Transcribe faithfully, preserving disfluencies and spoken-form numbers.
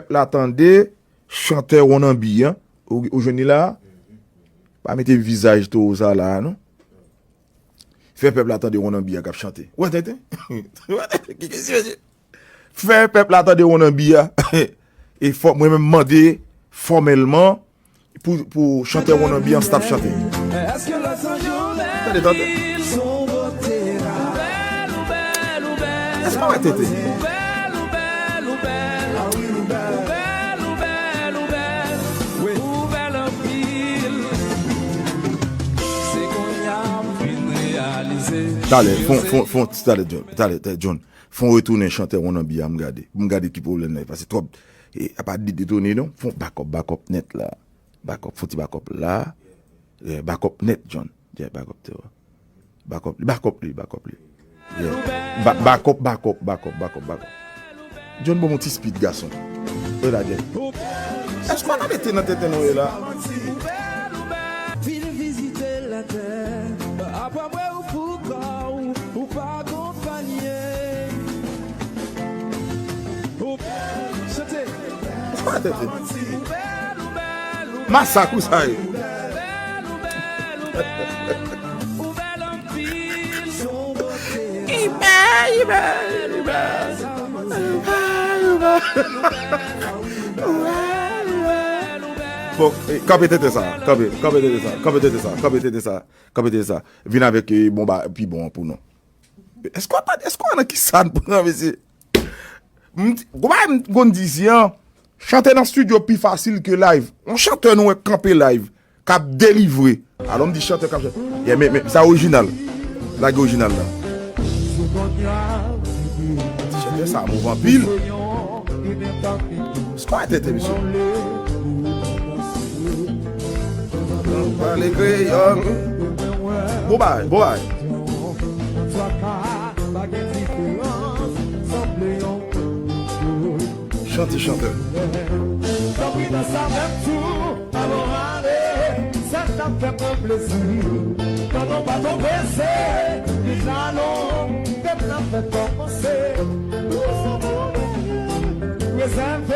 Pèp la tande chantè Wonnanbi an. Ou, ou jwenn li la a? Pa mete vizaj towo sa la a, non. Fè pèp la tande Wonnanbi an k ap chante. Wè, tenten? Wè, tenten? Ki, ki, ki, ki, Fè pèp la tande Wonnanbi a. E fò, mwen menm mande fòmèlman pou, pou chantè Wonnanbi an stop chante. Tande, tande. Èske w wè tenten? Talè, fon, fon, fon, talè, John, talè, talè, John. Fon retounen chantè Wonnanbi a, m gade. M gade ki pwoblèm nan ye, paske twòp, e, apa di detone non. Fon bakòp, bakòp nèt la. Bakòp, fon ti bakòp la. Yeah, bakòp nèt, John. Yeah, bakòp te wa. Bakòp li, bakòp li, bakòp li. Yeah. Ba-, bakòp, bakòp, bakòp, bakòp, bakòp. John, bon, mon ti speed, gason. E la, John. Èske w ap mete nan tenten nou ye la? Vin vizite latè. Apre mwen ou pou kò w, ou pa gon panye. Ou chante. Masak ou sa ye. Bon, eh, kanpe tenten sa, kanpe, kanpe tenten sa, kanpe tenten sa, kanpe tenten sa, kanpe tenten sa. Vin avèk, eh, bon, ba, pi bon an pou nou. Èske w pa, èske w wè nan kisa n pran, mesye? M di, gwo bagay m konn di isit an, chante nan studio pi fasil ke live. Yon chantè nou wè k kanpe live, k ap delivre. Alò m di chantè k ap chante. Yeah, men, men, sa orijinal. Lage orijinal la. Ti chantè sa move anpil. Èske w wè tenten, mesye? Pale kreyòl. Bon bagay, bon bagay. Chante, chantè. Tanpri, danse avè m tou, alò ale. Sa k ap fè mwen plezi. Tande w pa twò prese, li jalon. Fèt la fèk kòmanse. Rezève